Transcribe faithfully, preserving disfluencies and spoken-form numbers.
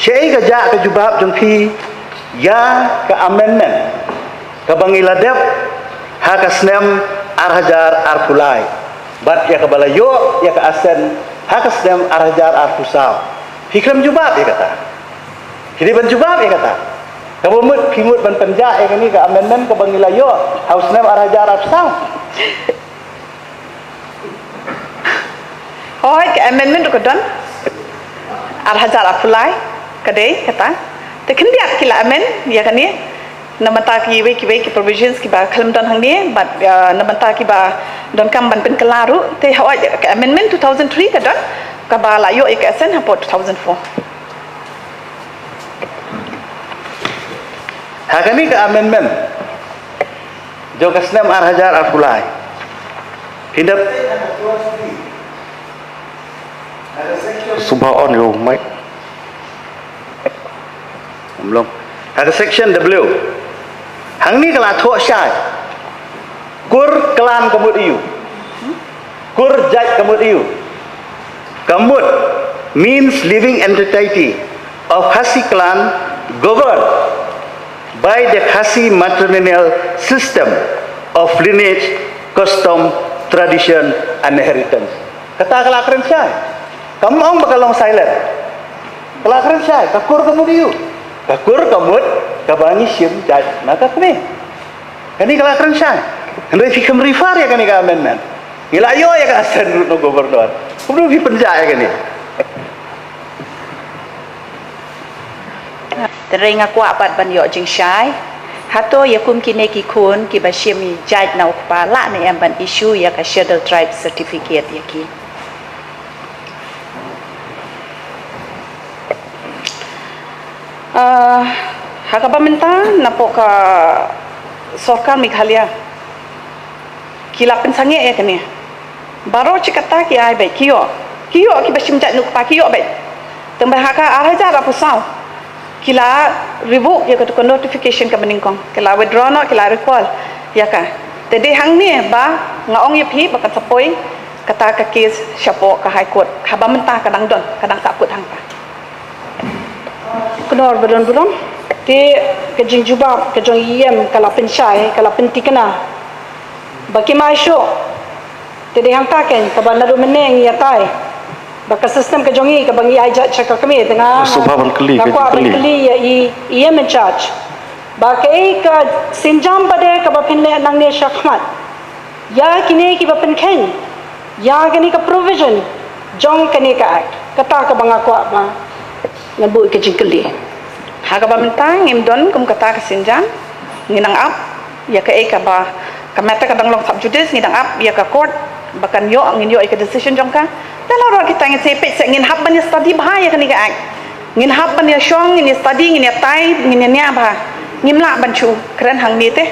Kaei ka jah ka jubab jong phi ïa ka amendment kaba ngi la dep ha ka snem ar hajar arphew lai, bad ïa kaba la ïoh ïa ka assent ha ka snem ar hajar arphew saw? Phi khlem jubab ïa kata. Phi dei ban jubab ïa kata. Kaba mut phi mut ban pynjah ïa kane ka amendment kaba ngi la ïoh ha u snem ar hajar arphew saw. Hooid, ka amendment ruh ka don. Ar hajar arphew lai, ka dei kata. Te khyndiat ki la amend ïa kane. Na bynta kiwei kiwei ki provisions kiba khlem don hangne, bad, uh, na bynta kiba donkam ban pynkylla ruh. Te hooid, ka amendment two thousand three ka don, kaba la ïoh ïa ka assent hapoh two thousand four. Ha kane ka amendment jong ka snem ar hajar arphew lai. Phin dep. Sngewbha on ïa u mic. Ym long. Ha ka section W, hangne ka la thoh shai. Kur klan ka mut aiu? Kur jait ka mut aiu? Ka mut means living entity of Khasi clan governed by the Khasi matrilineal system of lineage, custom, tradition and inheritance. Kata ka la kren shai. Kam ong ba ka long silent. Ka la kren shai, ka kur ka mut aiu? Ka kur ka mut kaba ngi shim jait na ka kmie. Kane ka la kren shai. Hynrei phi khlem refer ïa kane ka amendment. Ngi la ïoh ïa ka assent ruh na u governor. Kumno phi pynjah ïa kane? Te nga kwah pat ban ïoh jingshai. Hato ïa kum kine ki khun kiba shim jait na u kpa lah ne em ban issue ïa ka Scheduled Tribe certificate ïa ki? Ah, ha kaba mynta napoh ka sorkar Meghalaya ki la pynsangeh ïa kane. Baroh shi katta ki ai beit, ki ïoh. Ki ïoh kiba shim jait na u kpa, ki ïoh beit. Tang ba ha ka ar hajar arphew saw ki la revoke ïa kata ka notification kaba nyngkong. Ki la withdraw noh, ki la recall ïa ka. Te dei hangne ba nga ong ïa phi ba kan sa poi kata ka case shapoh ka High Court. Haba mynta ka dang don, ka dang sahkut hangta. Kynnoh ba don burom. Te ka jingjubab ka jong i E M ka la pynshai, ka la pynthikna ba kim ai shuh. Te dei hangta keiñ kaba naduh mynne ngi ïatai ba ka system ka jong ngi kaba ngi ai jait sha ka kmie. Te nga, sngewbha ban kylli, nga kwah ban kylli ïa i, i E M in charge ba kaei ka sienjam pat de kaba phin leh nangne shakhmat ïa kine kiba pynkheiñ ïa kane ka provision jong kane ka Act. Kata kaba nga kwah ba ngan buh ïa ka jingkylli. Ha kaba mynta ngim don kum kata ka sienjam, ngi nang ap ïa kaei kaba, ka matter ka dang long sub judice, ngi dang ap ïa ka court ba kan ïoh, ngin ïoh ïa ka decision jong ka. Te la ruh kita ngin sa peit, sa ngin hap ban ïa study bha ïa kane ka Act. Ngin hap ban ïa shong, ngin ïa study, ngin ïa tai, ngin ïa nia bha. Ngim lah ban shu kren hangne te.